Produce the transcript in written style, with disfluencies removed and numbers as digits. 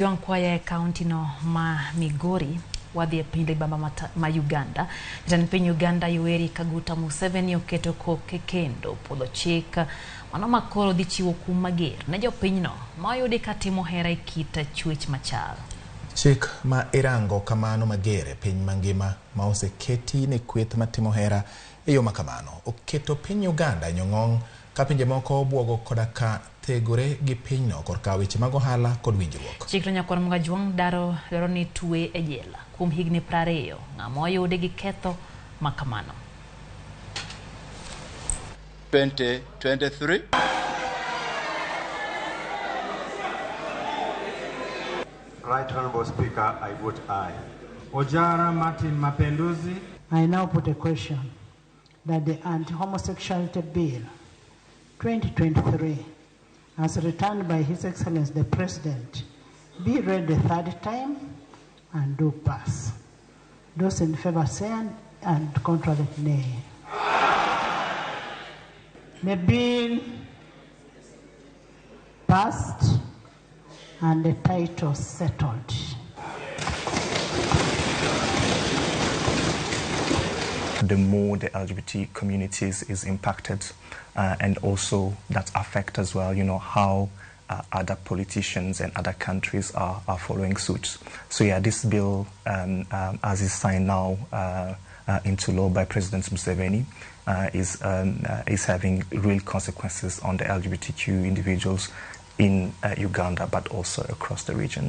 Kwaya e kaunti no ma Migori wadhi e piny libamba ma Uganda. Jatend piny Uganda Yoweri Kaguta Museveni oketo koke kendo puodho chik mano ma koro dhi chiwo kum mager ne jopinyno ma oyudi ka timo hera e kit chwech machal. Chik ma irango kamano mager e piny mangima ma oseketi ne kweth matimo hera e yo makamano oketo piny Uganda e nyong'ong' ka pinje moko obuogo koda ka thegore gi pinyno korka weche mag ohala kod winjruok. Chikno nyakwar Mgajuang' dwaro ni twe e jela kuom higni 20 ng'ama oyudi gi ketho makamano. 2023. Right Honorable Speaker, I vote aye. Ojara Martin Mapenduzi. I now put a question that the Anti-Homosexuality Bill 2023, as returned by His Excellency the President, be read the third time and do pass. Those in favor say and contrary nay. The bill passed and the title settled. The more the LGBT communities is impacted, and also that affect as well, you know, how other politicians and other countries are following suit. So yeah, this bill, as is signed now into law by President Museveni, is having real consequences on the LGBTQ individuals in Uganda, but also across the region.